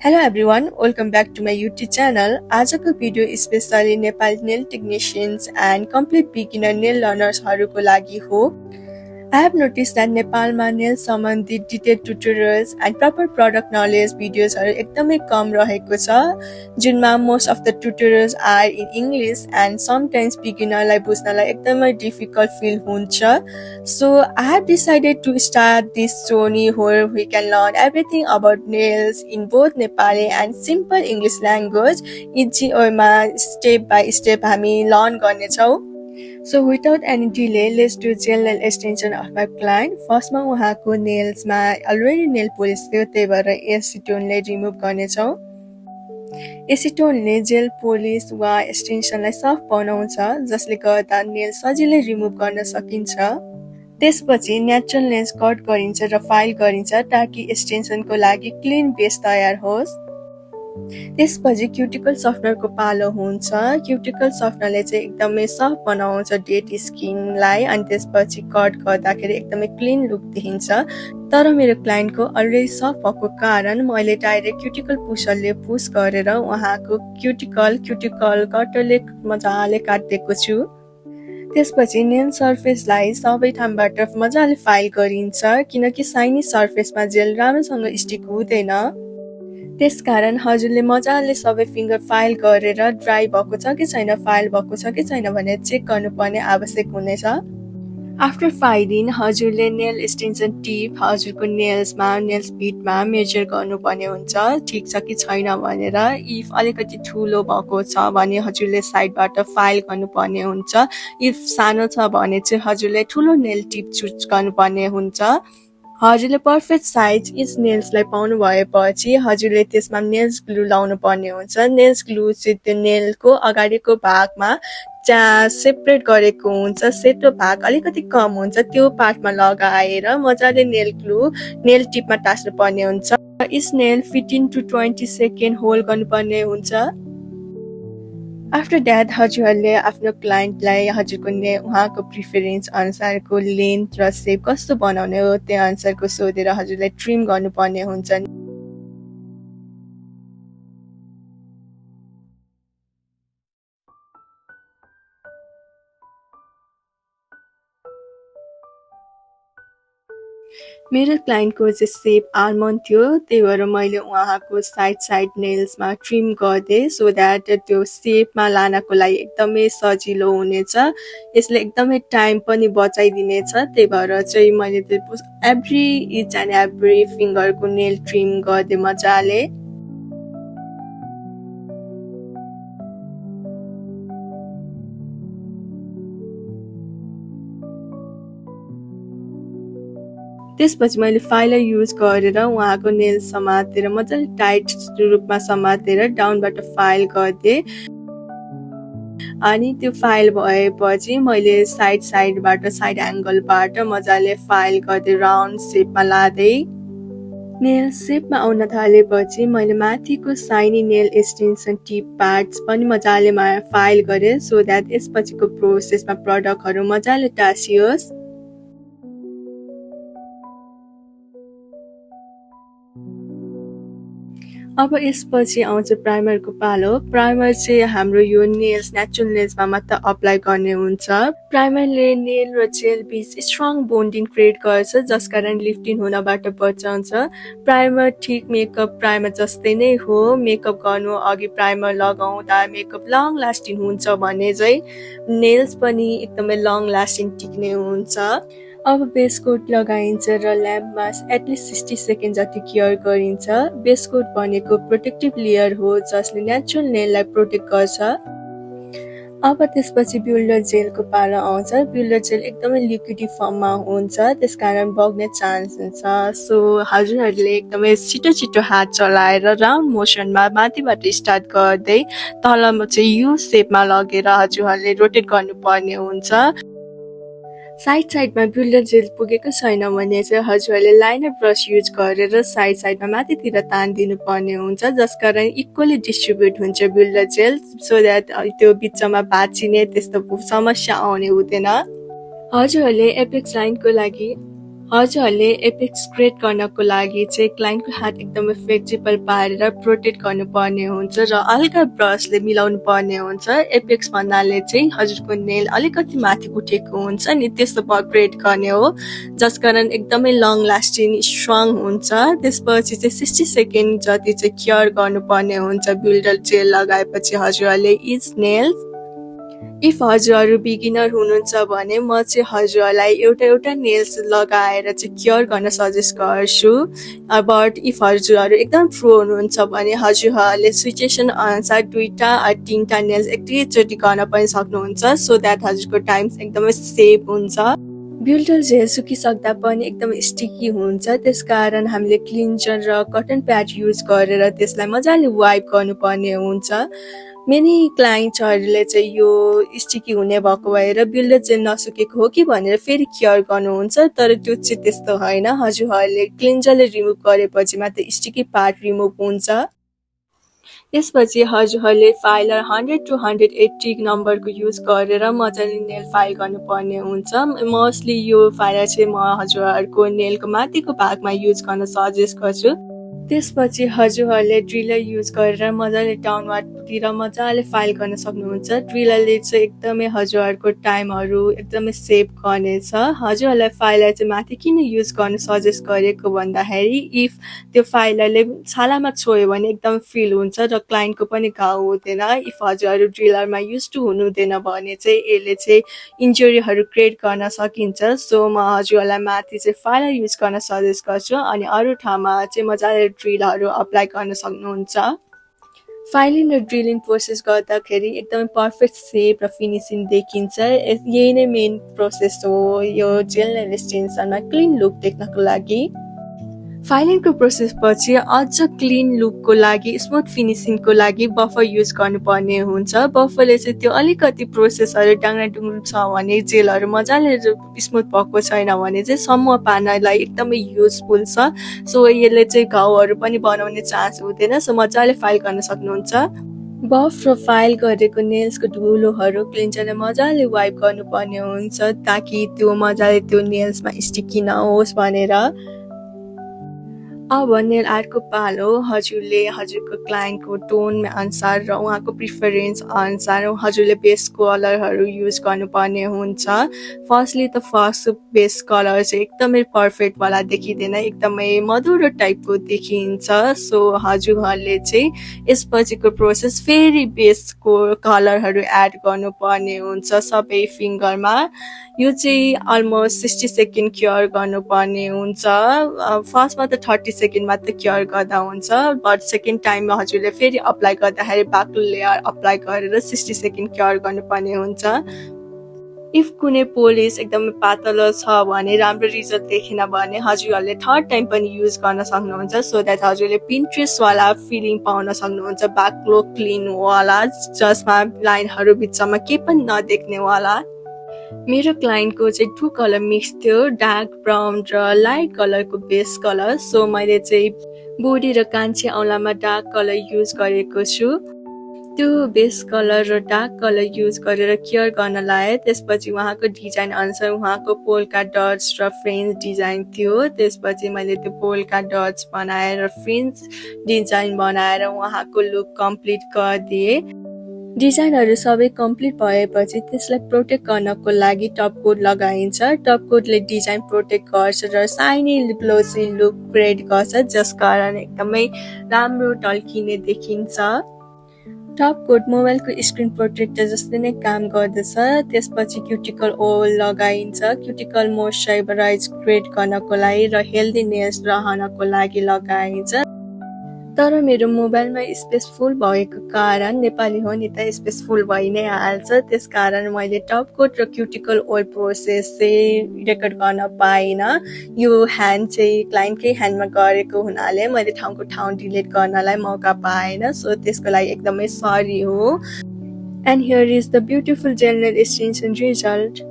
Hello everyone, welcome back to my YouTube channel. आजको video specially Nepali nail technicians and complete beginner nail लर्नर्सहरूको लागि हो। I have noticed that नेपालमा nail सम्बन्धी detail tutorials and proper product knowledge भिडियोजहरू एकदमै कम रहेको छ, जुनमा most of the tutorials are in English and sometimes बिगिनरलाई बुझ्नलाई एकदमै डिफिकल्ट फिल हुन्छ। So I have decided to start this journey where we can learn everything about nails in both Nepali and simple English language. Easy wayमा step by step हामी learn गर्नेछौँ। So without any delay, let's do gel nail extension of my client. First मा उहाँको nails मा already nail polish थियो, त्यही भएर acetone ले remove गर्नेछौँ। acetone ले जेल पोलिस वा एक्सटेन्सनलाई सफ्ट बनाउँछ, जसले गर्दा नेल सजिलै रिमुभ गर्न सकिन्छ। त्यसपछि नेचुरल नेल्स कट गरिन्छ र फाइल गरिन्छ ताकि एक्सटेन्सनको लागि क्लिन बेस तयार होस्। त्यसपछि क्युटिकल सफ्टनरको पालो हुन्छ। क्युटिकल सफ्टनरले चाहिँ एकदमै सफ्ट बनाउँछ डेड स्किनलाई, अनि त्यसपछि कट गर्दाखेरि एकदमै क्लिन लुक देखिन्छ। तर मेरो क्लाइन्टको अलरेडी सफ्ट भएको कारण मैले डाइरेक्ट क्युटिकल पुसरले पुस गरेर उहाँको क्युटिकल कटरले मजाले काटिदिएको छु। त्यसपछि नेल सर्फेसलाई सबै ठाउँबाट मजाले फाइल गरिन्छ, किनकि साइनी सर्फेसमा जेल राम्रोसँग स्टिक हुँदैन। त्यसकारण हजुरले मजाले सबै फिङ्गर फाइल गरेर ड्राई भएको छ कि छैन, फाइल भएको छ कि छैन भनेर चेक गर्नुपर्ने आवश्यक हुनेछ। आफ्टर फाइलिङ हजुरले नेल एक्सटेन्सन टिप हजुरको नेल्स बिटमा मेजर गर्नुपर्ने हुन्छ, ठिक छ कि छैन भनेर। इफ अलिकति ठुलो भएको छ भने हजुरले साइडबाट फाइल गर्नुपर्ने हुन्छ। इफ सानो छ भने चाहिँ हजुरले ठुलो नेल टिप चुज गर्नुपर्ने हुन्छ। हजुरले पर्फेक्ट साइज इच नेल्सलाई पाउनु भएपछि हजुरले त्यसमा नेल्स ग्लु लाउनु पर्ने हुन्छ। नेल्स ग्लु चाहिँ त्यो नेलको अगाडिको भागमा सेपरेट गरेको हुन्छ, सेतो भाग अलिकति कम हुन्छ, त्यो पार्टमा लगाएर मजाले नेल टिपमा टास्नु पर्ने हुन्छ। Each nail 15 to 20 second hold गर्नुपर्ने हुन्छ। आफ्टर द्याट हजुरहरूले आफ्नो क्लाइन्टलाई हजुरको उहाँको प्रिफरेन्स अनुसारको लेन्थ र सेप कस्तो बनाउने हो त्यो अनुसारको सोधेर हजुरलाई ट्रिम गर्नुपर्ने हुन्छ। मेरो क्लाइन्टको चाहिँ सेप आल्मन्ड थियो, त्यही भएर मैले उहाँको साइड नेल्समा ट्रिम गरिदिएँ, सो द्याट त्यो सेपमा लानको लागि एकदमै सजिलो हुनेछ। यसले एकदमै टाइम पनि बचाइदिनेछ, त्यही भएर चाहिँ मैले त्यो एभ्री इच एन्ड एभ्री फिङ्गरको नेल ट्रिम गरिदिएँ मजाले। त्यसपछि मैले फाइलर युज गरेर उहाँको नेल समातेर मजाले टाइट रूपमा समातेर डाउनबाट फाइल गरिदिएँ। अनि त्यो फाइल भएपछि मैले साइड एङ्गलबाट मजाले फाइल गरिदिएँ, राउन्ड सेपमा लाँदै। नेल सेपमा आउन थालेपछि मैले माथिको shiny nail extension tip parts पनि मजाले फाइल गरेँ, सो द्याट यसपछिको प्रोसेसमा प्रडक्टहरू मजाले टाँसियोस्। अब यसपछि आउँछ प्राइमरको पालो। प्राइमर चाहिँ हाम्रो यो नेचुरल नेल्समा मात्र अप्लाई गर्ने हुन्छ। प्राइमरले नेल र जेल बीच स्ट्रङ बोन्डिङ क्रिएट गर्छ, जसकारण लिफ्टिङ हुनबाट बचाउँछ। प्राइमर ठिक मेकअप प्राइमर जस्तै नै हो। मेकअप गर्नु अघि प्राइमर लगाउँदा मेकअप लङ लास्टिङ हुन्छ भने चाहिँ नेल्स पनि एकदमै लङ लास्टिङ टिक्ने हुन्छ। अब बेस कोट लगाइन्छ र ल्याम्पमा एटलिस्ट 60 सेकेन्ड जति केयर गरिन्छ। बेस कोट भनेको प्रोटेक्टिभ लेयर हो, जसले नेचुरल नेललाई प्रोटेक्ट गर्छ। अब त्यसपछि बिल्डर जेलको पालो आउँछ। बिल्डर जेल एकदमै लिक्विडी फर्ममा हुन्छ, त्यसकारण बग्ने चान्स हुन्छ। सो हजुरहरूले एकदमै छिटो हात चलाएर राउन्ड मोसनमा माथिबाट स्टार्ट गर्दै तलमा चाहिँ यु सेपमा लगेर हजुरहरूले रोटेट गर्नुपर्ने हुन्छ। साइडमा बिल्डर जेल पुगेको छैन भने चाहिँ हजुरहरूले लाइनर ब्रस युज गरेर साइडमा माथितिर तानिदिनु पर्ने हुन्छ, जसकारण इक्वली डिस्ट्रिब्युट हुन्छ बिल्डर जेल, सो द्याट त्यो बिचमा बाँचिने त्यस्तो समस्या आउने हुँदैन। हजुरहरूले एपेक्स लाइनको लागि हजुरहरूले एपेक्स क्रिएट गर्नको लागि चाहिँ क्लाइन्टको हात एकदमै फ्लेक्सिबल पारेर प्रोटेक्ट गर्नुपर्ने हुन्छ र हल्का ब्रसले मिलाउनु पर्ने हुन्छ। एपेक्स भन्नाले चाहिँ हजुरको नेल अलिकति माथि उठेको हुन्छ नि, त्यस्तो क्रिएट गर्ने हो, जसकारण एकदमै लङ लास्टिङ स्ट्रङ हुन्छ। त्यसपछि चाहिँ 60 सेकेन्ड जति चाहिँ केयर गर्नुपर्ने हुन्छ बिल्डर जेल लगाएपछि हजुरहरूले इच नेल्स। इफ हजुरहरू बिगिनर हुनुहुन्छ भने म चाहिँ हजुरहरूलाई एउटा नेल्स लगाएर चाहिँ केयर गर्न सजेस्ट गर्छु। बट इफ हजुरहरू एकदम प्रो हुनुहुन्छ भने हजुरहरूले सिचुएसन अनुसार 2टा वा 3टा नेल्स एकैचोटि गर्न पनि सक्नुहुन्छ, सो द्याट हजुरको टाइम एकदमै सेभ हुन्छ। बिल्डर जेल सुकिसक्दा पनि एकदमै स्टिकी हुन्छ, त्यसकारण हामीले क्लिन्जर र कटन प्याड युज गरेर त्यसलाई मजाले वाइप गर्नुपर्ने हुन्छ। मेनी क्लाइन्टहरूले चाहिँ यो स्टिकी हुने भएको भएर बिल्डर जेल नसुकेको हो कि भनेर फेरि केयर गर्नुहुन्छ, तर त्यो चाहिँ त्यस्तो होइन। हजुरहरूले क्लिन्जरले रिमुभ गरेपछि मात्र स्टिकी पार्ट रिमुभ हुन्छ। त्यसपछि हजुरहरूले फाइलर 100 to 180 नम्बरको युज गरेर मजाले नेल फाइल गर्नुपर्ने हुन्छ। मोस्टली यो फाइलर चाहिँ म हजुरहरूको नेलको माथिको भागमा युज गर्न सजेस्ट गर्छु। त्यसपछि हजुरहरूले ड्रिलर युज गरेर मजाले डाउनवार्डतिर मजाले फाइल गर्न सक्नुहुन्छ। ड्रिलरले चाहिँ एकदमै हजुरहरूको टाइमहरू एकदमै सेभ गर्नेछ। हजुरहरूलाई फाइलर चाहिँ माथि किन युज गर्न सजेस्ट गरेको भन्दाखेरि इफ त्यो फाइलरले छालामा छोयो भने एकदम फिल हुन्छ र क्लाइन्टको पनि घाउ हुँदैन। इफ हजुरहरू ड्रिलरमा युज टु हुनुहुँदैन भने चाहिँ यसले चाहिँ इन्जुरीहरू क्रिएट गर्न सकिन्छ। सो म हजुरहरूलाई माथि चाहिँ फाइलर युज गर्न सजेस्ट गर्छु अनि अरू ठाउँमा चाहिँ मजाले ड्रिलहरू अप्लाई गर्न सक्नुहुन्छ। फाइलिङ र ड्रिलिङ प्रोसेस गर्दाखेरि एकदमै पर्फेक्ट सेप र फिनिसिङ देखिन्छ। यही नै मेन प्रोसेस हो यो जेल नेल एक्सटेन्सनमा क्लिन लुक देख्नको लागि। फाइलिङको प्रोसेस पछि अझ क्लिन लुकको लागि स्मुथ फिनिसिङको लागि बफर युज गर्नुपर्ने हुन्छ। बफरले चाहिँ त्यो अलिकति प्रोसेसहरू डाङ्डाडुङ्गु छ भने जेलहरू मजाले स्मुथ भएको छैन भने चाहिँ समूह पार्नलाई एकदमै युजफुल छ। सो यसले चाहिँ घाउहरू पनि बनाउने चान्स हुँदैन, सो मजाले फाइल गर्न सक्नुहुन्छ। बफ र फाइल गरेको नेल्सको धुलोहरू क्लिन्जरले मजाले वाइप गर्नुपर्ने हुन्छ ताकि त्यो मजाले त्यो नेल्समा स्टिकी नहोस् भनेर। अब नेल आर्टको पालो। हजुरले हजुरको क्लाइन्टको टोन अनुसार र उहाँको प्रिफरेन्स अनुसार हजुरले बेस कलरहरू युज गर्नुपर्ने हुन्छ। फर्स्टली त फर्स्ट बेस कलर चाहिँ एकदमै पर्फेक्ट वाला देखिँदैन, एकदमै मधुरो टाइपको देखिन्छ। सो हजुरहरूले चाहिँ यसपछिको प्रोसेस फेरि बेसको कलरहरू एड गर्नुपर्ने हुन्छ सबै फिङ्गरमा। यो चाहिँ अलमोस्ट 60 सेकेन्ड केयर गर्नुपर्ने हुन्छ। फर्स्टमा त 30 सेकेन्ड मात्र केयर गर्दा हुन्छ, बट सेकेन्ड टाइममा हजुरले फेरि अप्लाई गर्दाखेरि बाक्लो लेयर अप्लाई गरेर 60 सेकेन्ड केयर गर्नुपर्ने हुन्छ। इफ कुनै पोलिस एकदमै पातलो छ भने राम्रो रिजल्ट देखेन भने हजुरहरूले थर्ड टाइम पनि युज गर्न सक्नुहुन्छ, सो द्याट हजुरले पिन्ट्रेस्टवाला फिलिङ पाउन सक्नुहुन्छ, बाक्लो क्लिनवाला जसमा लाइनहरू बिचमा केही पनि नदेख्नेवाला। मेरो क्लाइन्टको चाहिँ 2 कलर मिक्स थियो, डार्क ब्राउन र लाइट कलरको बेस कलर। सो मैले चाहिँ बोडी र कान्छी औँलामा डार्क कलर युज गरेको छु। त्यो बेस कलर र डार्क कलर युज गरेर केयर गर्न लाएँ। त्यसपछि उहाँको डिजाइन अनुसार उहाँको पोल्का डट्स र फ्रेन्च डिजाइन थियो। त्यसपछि मैले त्यो पोल्का डट्स बनाएर फ्रेन्च डिजाइन बनाएर उहाँको लुक कम्प्लिट गरिदिएँ। डिजाइनहरू सबै कम्प्लिट भएपछि त्यसलाई प्रोटेक्ट गर्नको लागि टप कोट लगाइन्छ। टप कोटले डिजाइन प्रोटेक्ट गर्छ र साइनी ग्लोसी लुक क्रिएट गर्छ, जसकारण एकदमै राम्रो टल्किने देखिन्छ। टप कोट मोबाइलको स्क्रिन प्रोटेक्टर जस्तै नै काम गर्दछ। त्यसपछि क्युटिकल ओइल लगाइन्छ, क्युटिकल मोइस्चराइज क्रिएट गर्नको लागि र हेल्दी नेल्स रहनको लागि लगाइन्छ। तर मेरो मोबाइलमा स्पेस फुल भएको कारण, नेपाली हो नि त स्पेस फुल भइ नै हाल्छ, त्यसकारण मैले टप कोट र क्युटिकल ओइल प्रोसेस चाहिँ रेकर्ड गर्न पाइनँ। यो ह्यान्ड चाहिँ क्लाइन्टकै ह्यान्डमा गरेको हुनाले मैले ठाउँको ठाउँ डिलिट गर्नलाई मौका पाएन, सो त्यसको लागि एकदमै सरी हो। And here is the beautiful jail nail extension result.